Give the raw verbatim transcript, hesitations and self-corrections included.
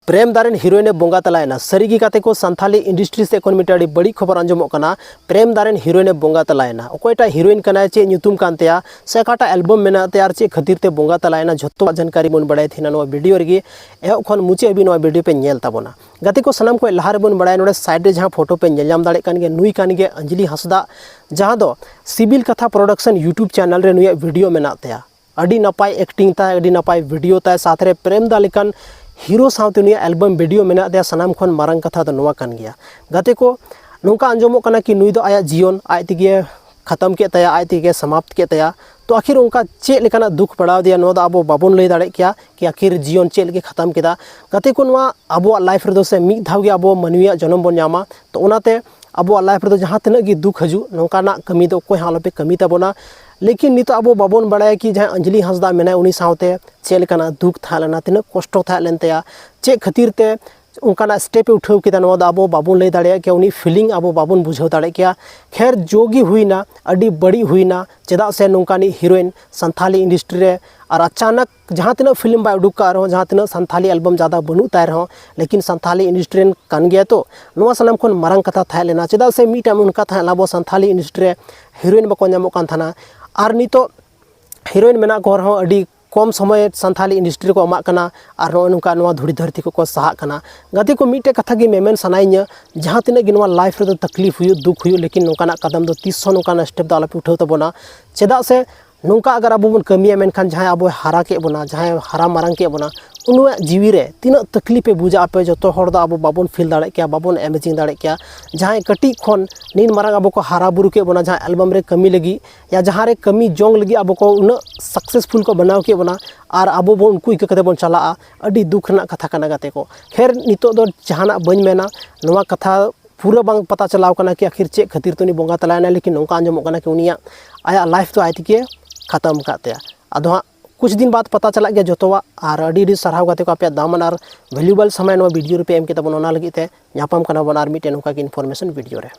ᱯᱨᱮᱢ ᱫᱟ ᱨᱮᱱ ᱦᱤᱨᱳᱭᱤᱱ ᱮ ᱵᱚᱸᱜᱟ ᱛᱟᱞᱟᱭᱮᱱᱟ᱾ ᱥᱟᱹᱨᱤ ᱜᱮ ᱜᱟᱛᱮ ᱠᱚ, ᱥᱟᱱᱛᱷᱟᱞᱤ ᱤᱱᱰᱟᱥᱴᱨᱤ ᱥᱮᱫ ᱠᱷᱚᱱ ᱢᱤᱫᱴᱟᱝ ᱟᱹᱰᱤ ᱵᱟᱹᱲᱤᱡ ᱠᱷᱚᱵᱚᱨ ᱟᱸᱡᱚᱢᱚᱜ ᱠᱟᱱᱟ᱾ ᱯᱨᱮᱢ ᱫᱟ ᱨᱮᱱ ᱦᱤᱨᱳᱭᱤᱱ ᱮ ᱵᱚᱸᱜᱟ ᱛᱟᱞᱟᱭᱮᱱᱟ᱾ ᱚᱠᱚᱭᱴᱟᱜ ᱦᱤᱨᱳᱭᱤᱱ ᱠᱟᱱᱟᱭ, ᱪᱮᱫ ᱧᱩᱛᱩᱢ ᱠᱟᱱ ᱛᱟᱭᱟ, ᱥᱮ ᱚᱠᱟᱴᱟᱜ ᱮᱞᱵᱟᱢ ᱢᱮᱱᱟᱜ ᱛᱟᱭᱟ ᱟᱨ ᱪᱮᱫ ᱠᱷᱟᱹᱛᱤᱨ ᱛᱮ ᱵᱚᱸᱜᱟ ᱛᱟᱞᱟᱭᱮᱱᱟ, ᱡᱷᱚᱛᱚᱣᱟᱜ ᱡᱟᱱᱠᱟᱨᱤ ᱵᱚᱱ ᱵᱟᱲᱟᱭ ᱛᱟᱦᱮᱱᱟ ᱱᱚᱣᱟ ᱵᱷᱤᱰᱤᱭᱳ ᱨᱮᱜᱮ᱾ ᱮᱦᱚᱵ ᱠᱷᱚᱱ ᱢᱩᱪᱟᱹᱫ ᱦᱟᱹᱵᱤᱡ ᱱᱚᱣᱟ ᱵᱷᱤᱰᱤᱭᱳ ᱯᱮ ᱧᱮᱞ ᱛᱟᱵᱚᱱᱟ᱾ ᱜᱟᱛᱮ ᱠᱚ, ᱥᱟᱱᱟᱢ ᱠᱷᱚᱱ ᱞᱟᱦᱟ ᱨᱮᱵᱚᱱ ᱵᱟᱲᱟᱭᱟ, ᱱᱚᱰᱮ ᱥᱟᱭᱤᱰ ᱨᱮ ᱡᱟᱦᱟᱸ ᱯᱷᱳᱴᱳ ᱯᱮ ᱧᱮᱞ ᱧᱟᱢ ᱫᱟᱲᱮᱭᱟᱜ ᱠᱟᱱ ᱜᱮᱭᱟ, ᱱᱩᱭ ᱠᱟᱱ ᱜᱮᱭᱟ ᱚᱧᱡᱞᱤ ᱦᱟᱸᱥᱫᱟ, ᱡᱟᱦᱟᱸ ᱫᱚ ᱥᱤᱵᱤᱞ ᱠᱟᱛᱷᱟ ᱯᱨᱚᱰᱟᱠᱥᱚᱱ ᱭᱩᱴᱩᱵᱽ ᱪᱮᱱᱮᱞ ᱨᱮ ᱱᱩᱭᱟᱜ ᱵᱷᱤᱰᱤᱭᱳ ᱢᱮᱱᱟᱜ ᱛᱟᱭᱟ᱾ ᱟᱹᱰᱤ ᱱᱟᱯᱟᱭ ᱮᱠᱴᱤᱝ ᱛᱟᱭ, ᱟᱹᱰᱤ ᱱᱟᱯᱟᱭ ᱵᱷᱤᱰᱤᱭᱳ ᱛᱟᱭ, ᱥᱟᱶᱛᱮ ᱨᱮ ᱯᱨᱮᱢ ᱫᱟ ᱞᱮᱠᱟᱱ ᱦᱤᱨᱳ ᱥᱟᱶᱛᱮ ᱱᱩᱭᱟᱜ ᱮᱞᱵᱟᱢ ᱵᱷᱤᱰᱤᱭᱳ ᱢᱮᱱᱟᱜ ᱛᱟᱭᱟ᱾ ᱥᱟᱱᱟᱢ ᱠᱷᱚᱱ ᱢᱟᱨᱟᱝ ᱠᱟᱛᱷᱟ ᱫᱚ ᱱᱚᱣᱟ ᱠᱟᱱ ᱜᱮᱭᱟ᱾ ᱜᱟᱛᱮ ᱠᱚ, ᱱᱚᱝᱠᱟ ᱟᱸᱡᱚᱢᱚᱜ ᱠᱟᱱᱟ ᱠᱤ ᱱᱩᱭ ᱫᱚ ᱟᱭᱟᱜ ᱡᱤᱭᱚᱱ ᱟᱡ ᱛᱮᱜᱮ ᱠᱷᱟᱛᱟᱢ ᱠᱮᱫ ᱛᱟᱭᱟ, ᱟᱡ ᱛᱮᱜᱮ ᱥᱟᱢᱟᱯᱛ ᱠᱮᱫ ᱛᱟᱭᱟ᱾ ᱛᱚ ᱟᱹᱠᱷᱤᱨ ᱚᱱᱠᱟ ᱪᱮᱫ ᱞᱮᱠᱟᱱᱟᱜ ᱫᱩᱠ ᱯᱟᱲᱟᱣ ᱫᱮᱭᱟ, ᱱᱚᱣᱟ ᱫᱚ ᱟᱵᱚ ᱵᱟᱵᱚᱱ ᱞᱟᱹᱭ ᱫᱟᱲᱮᱭᱟᱜ ᱠᱮᱭᱟ ᱠᱤ ᱟᱹᱠᱷᱤᱨ ᱡᱤᱭᱚᱱ ᱪᱮᱫ ᱞᱮᱠᱟ ᱠᱷᱟᱛᱟᱢ ᱠᱮᱫᱟ᱾ ᱜᱟᱛᱮ ᱠᱚ, ᱱᱚᱣᱟ ᱟᱵᱚᱣᱟᱜ ᱞᱟᱭᱤᱯᱷ ᱨᱮᱫᱚ ᱥᱮ ᱢᱤᱫ ᱫᱷᱟᱣ ᱜᱮ ᱟᱵᱚ ᱢᱟᱹᱱᱢᱤᱭᱟᱜ ᱡᱚᱱᱚᱢ ᱵᱚᱱ ᱧᱟᱢᱟ᱾ ᱛᱚ ᱚᱱᱟᱛᱮ ᱟᱵᱚᱣᱟᱜ ᱞᱟᱭᱤᱯᱷ ᱨᱮᱫᱚ ᱡᱟᱦᱟᱸ ᱛᱤᱱᱟᱹᱜ ᱜᱮ ᱫᱩᱠ ᱦᱤᱡᱩᱜ, ᱱᱚᱝᱠᱟᱱᱟᱜ ᱠᱟᱹᱢᱤ ᱫᱚ ᱚᱠᱚᱭ ᱦᱚᱸ ᱟᱞᱚᱯᱮ ᱠᱟᱹᱢᱤ ᱛᱟᱵᱚᱱᱟ᱾ ᱞᱮᱠᱤᱱ ᱱᱤᱛᱚᱜ ᱟᱵᱚ ᱵᱟᱵᱚᱱ ᱵᱟᱲᱟᱭᱟ ᱠᱤ ᱡᱟᱦᱟᱸᱭ ᱚᱧᱡᱞᱤ ᱦᱟᱸᱥᱫᱟ ᱢᱮᱱᱟᱭ, ᱩᱱᱤ ᱥᱟᱶᱛᱮ ᱪᱮᱫ ᱞᱮᱠᱟᱱᱟᱜ ᱫᱩᱠ ᱛᱟᱦᱮᱸ ᱞᱮᱱᱟ, ᱛᱤᱱᱟᱹᱜ ᱠᱚᱥᱴᱚ ᱛᱟᱦᱮᱸ ᱞᱮᱱ ᱛᱟᱭᱟ, ᱪᱮᱫ ᱠᱷᱟᱹᱛᱤᱨ ᱛᱮ ᱚᱱᱠᱟᱱᱟᱜ ᱥᱴᱮᱯ ᱮ ᱩᱴᱷᱟᱹᱣ ᱠᱮᱫᱟ, ᱱᱚᱣᱟ ᱫᱚ ᱟᱵᱚ ᱵᱟᱵᱚᱱ ᱞᱟᱹᱭ ᱫᱟᱲᱮᱭᱟᱜ ᱠᱮᱭᱟ, ᱩᱱᱤ ᱯᱷᱤᱞᱤᱝ ᱟᱵᱚ ᱵᱟᱵᱚᱱ ᱵᱩᱡᱷᱟᱹᱣ ᱫᱟᱲᱮᱭᱟᱜ ᱠᱮᱭᱟ᱾ ᱠᱷᱮᱨ, ᱡᱚ ᱜᱮ ᱦᱩᱭᱱᱟ, ᱟᱹᱰᱤ ᱵᱟᱹᱲᱤᱡ ᱦᱩᱭᱱᱟ᱾ ᱪᱮᱫᱟᱜ ᱥᱮ ᱱᱚᱝᱠᱟᱱᱤᱡ ᱦᱤᱨᱳᱭᱤᱱ ᱥᱟᱱᱛᱷᱟᱞᱤ ᱤᱱᱰᱟᱥᱴᱨᱤ ᱨᱮ ᱟᱨ ᱟᱪᱟᱱᱟᱠ ᱡᱟᱦᱟᱸ ᱛᱤᱱᱟᱹᱜ ᱯᱷᱤᱞᱢ ᱵᱟᱭ ᱩᱰᱩᱠ ᱠᱟᱜ ᱨᱮᱦᱚᱸ, ᱡᱟᱦᱟᱸ ᱛᱤᱱᱟᱹᱜ ᱥᱟᱱᱛᱷᱟᱞᱤ ᱮᱞᱵᱟᱢ ᱡᱟᱫᱟ ᱵᱟᱹᱱᱩᱜ ᱛᱟᱭ ᱨᱮᱦᱚᱸ, ᱞᱮᱠᱤᱱ ᱥᱟᱱᱛᱷᱟᱞᱤ ᱤᱱᱰᱟᱥᱴᱨᱤ ᱨᱮᱱ ᱠᱟᱱ ᱜᱮᱭᱟᱭ᱾ ᱛᱚ ᱱᱚᱣᱟ ᱥᱟᱱᱟᱢ ᱠᱷᱚᱱ ᱢᱟᱨᱟᱝ ᱠᱟᱛᱷᱟ ᱛᱟᱦᱮᱸ ᱞᱮᱱᱟ᱾ ᱪᱮᱫᱟᱜ ᱥᱮ ᱢᱤᱫᱴᱟᱝ ᱚᱱᱠᱟ ᱛᱟᱦᱮᱸ ᱞᱮᱱᱟ, ᱟᱵᱚ ᱥᱟᱱᱛᱷᱟᱞᱤ ᱤᱱᱰᱟᱥᱴᱨᱤ ᱨᱮ ᱦᱤᱨᱳᱭᱤᱱ ᱵᱟᱠᱚ ᱧᱟᱢᱚᱜ ᱠᱟᱱ ᱛᱟᱦᱮᱱᱟ᱾ ᱟᱨ ᱱᱤᱛᱚᱜ ᱦᱤᱨᱳᱭᱤᱱ ᱢᱮᱱᱟᱜ ᱠᱚ ᱨᱮᱦᱚᱸ ᱟᱹᱰᱤ ᱠᱚᱢ ᱥᱚᱢᱚᱭ ᱥᱟᱱᱛᱷᱟᱞᱤ ᱤᱱᱰᱟᱥᱴᱨᱤ ᱨᱮᱠᱚ ᱮᱢᱟᱜ ᱠᱟᱱᱟ, ᱟᱨ ᱱᱚᱜᱼᱚᱭ ᱱᱚᱝᱠᱟ ᱱᱚᱣᱟ ᱫᱷᱩᱲᱤ ᱫᱷᱟᱹᱨᱛᱤ ᱠᱚᱠᱚ ᱥᱟᱦᱟᱜ ᱠᱟᱱᱟ᱾ ᱜᱟᱛᱮ ᱠᱚ, ᱢᱤᱫᱴᱮᱡ ᱠᱟᱛᱷᱟ ᱜᱮ ᱢᱮᱢᱮᱱ ᱥᱟᱱᱟᱭᱤᱧᱟᱹ, ᱡᱟᱦᱟᱸ ᱛᱤᱱᱟᱹᱜ ᱜᱮ ᱱᱚᱣᱟ ᱞᱟᱭᱤᱯᱷ ᱨᱮᱫᱚ ᱛᱟᱠᱞᱤᱯ ᱦᱩᱭᱩᱜ, ᱫᱩᱠ ᱦᱩᱭᱩᱜ, ᱞᱮᱠᱤᱱ ᱱᱚᱝᱠᱟᱱᱟᱜ ᱠᱟᱫᱟᱢ ᱫᱚ ᱛᱤᱥ ᱦᱚᱸ, ᱱᱚᱝᱠᱟᱱᱟᱜ ᱥᱴᱮᱯ ᱫᱚ ᱟᱞᱚᱯᱮ ᱩᱴᱷᱟᱹᱣ ᱛᱟᱵᱚᱱᱟ᱾ ᱪᱮᱫᱟᱜ ᱥᱮ ᱱᱚᱝᱠᱟ ᱟᱜᱟᱨ ᱟᱵᱚ ᱵᱚᱱ ᱠᱟᱹᱢᱤᱭᱟ, ᱢᱮᱱᱠᱷᱟᱱ ᱡᱟᱦᱟᱸᱭ ᱟᱵᱚᱭ ᱦᱟᱨᱟ ᱠᱮᱫ ᱵᱚᱱᱟ, ᱡᱟᱦᱟᱸᱭ ᱦᱟᱨᱟ ᱢᱟᱨᱟᱝ ᱠᱮᱫ ᱵᱚᱱᱟ, ᱩᱱᱤᱭᱟᱜ ᱡᱤᱣᱤ ᱨᱮ ᱛᱤᱱᱟᱹᱜ ᱛᱟᱠᱞᱤᱯ ᱮ ᱵᱩᱡᱟ, ᱟᱯᱮ ᱡᱚᱛᱚ ᱦᱚᱲ ᱫᱚ ᱟᱵᱚ ᱵᱟᱵᱚᱱ ᱯᱷᱤᱞ ᱫᱟᱲᱮᱭᱟᱜ ᱠᱮᱭᱟ, ᱵᱟᱵᱚᱱ ᱤᱢᱮᱡᱤᱱ ᱫᱟᱲᱮᱭᱟᱜ ᱠᱮᱭᱟ᱾ ᱡᱟᱦᱟᱸᱭ ᱠᱟᱹᱴᱤᱡ ᱠᱷᱚᱱ ᱱᱤᱱ ᱢᱟᱨᱟᱝ ᱟᱵᱚ ᱠᱚ ᱦᱟᱨᱟ ᱵᱩᱨᱩ ᱠᱮᱫ ᱵᱚᱱᱟ, ᱡᱟᱦᱟᱸ ᱮᱞᱵᱟᱢ ᱨᱮ ᱠᱟᱹᱢᱤ ᱞᱟᱹᱜᱤᱫ ᱭᱟ ᱡᱟᱦᱟᱸ ᱨᱮ ᱠᱟᱹᱢᱤ ᱡᱚᱝ ᱞᱟᱹᱜᱤᱫ ᱟᱵᱚ ᱠᱚ ᱩᱱᱟᱹᱜ ᱥᱟᱠᱥᱮᱥᱯᱷᱩᱞ ᱠᱚ ᱵᱮᱱᱟᱣ ᱠᱮᱫ ᱵᱚᱱᱟ, ᱟᱨ ᱟᱵᱚ ᱵᱚᱱ ᱩᱱᱠᱩ ᱤᱠᱟᱹ ᱠᱟᱛᱮ ᱵᱚᱱ ᱪᱟᱞᱟᱜᱼᱟ, ᱟᱹᱰᱤ ᱫᱩᱠ ᱨᱮᱱᱟᱜ ᱠᱟᱛᱷᱟ ᱠᱟᱱᱟ ᱜᱟᱛᱮ ᱠᱚ᱾ ᱠᱷᱮᱨ, ᱱᱤᱛᱚᱜ ᱫᱚ ᱡᱟᱦᱟᱱᱟᱜ ᱵᱟᱹᱧ ᱢᱮᱱᱟ, ᱱᱚᱣᱟ ᱠᱟᱛᱷᱟ ᱯᱩᱨᱟᱹ ᱵᱟᱝ ᱯᱟᱛᱟ ᱪᱟᱞᱟᱣ ᱠᱟᱱᱟ ᱠᱤ ᱟᱹᱠᱷᱤᱨ ᱪᱮᱫ ᱠᱷᱟᱹᱛᱤᱨ ᱛᱮ ᱩᱱᱤ ᱵᱚᱸᱜᱟ ᱛᱟᱞᱟᱭᱮᱱᱟ, ᱞᱮᱠᱤᱱ ᱱᱚᱝᱠᱟ ᱟᱸᱡᱚᱢᱚᱜ ᱠᱟᱱᱟ ᱠᱤ ᱩᱱᱤᱭᱟᱜ, ᱟᱭᱟᱜ ᱞᱟᱭᱤᱯᱷ ᱫᱚ ᱟᱡ ᱛᱮᱜᱮ ᱠᱷᱟᱛᱟᱢ ᱟᱠᱟᱫ ᱛᱟᱭᱟ᱾ ᱟᱫᱚ ᱦᱟᱸᱜ ᱠᱩᱪ ᱫᱤᱱ ᱵᱟᱫ ᱯᱟᱛᱟ ᱪᱟᱞᱟᱜ ᱜᱮᱭᱟ ᱡᱚᱛᱚᱣᱟᱜ᱾ ᱟᱨ ᱟᱹᱰᱤ ᱟᱹᱰᱤ ᱥᱟᱨᱦᱟᱣ ᱜᱟᱛᱮ ᱠᱚ, ᱟᱯᱮᱭᱟᱜ ᱫᱟᱢᱟᱱ ᱟᱨ ᱵᱷᱮᱞᱩᱵᱮᱞ ᱥᱚᱢᱚᱭ ᱱᱚᱣᱟ ᱵᱷᱤᱰᱤᱭᱳ ᱨᱮᱯᱮ ᱮᱢ ᱠᱮᱫ ᱛᱟᱵᱚᱱᱟ, ᱚᱱᱟ ᱞᱟᱹᱜᱤᱫ ᱛᱮ᱾ ᱧᱟᱯᱟᱢ ᱠᱟᱱᱟ ᱵᱚᱱ ᱟᱨ ᱢᱤᱫᱴᱮᱱ ᱱᱚᱝᱠᱟ ᱜᱮ ᱤᱱᱯᱷᱚᱨᱢᱮᱥᱚᱱ ᱵᱷᱤᱰᱤᱭᱳ ᱨᱮ᱾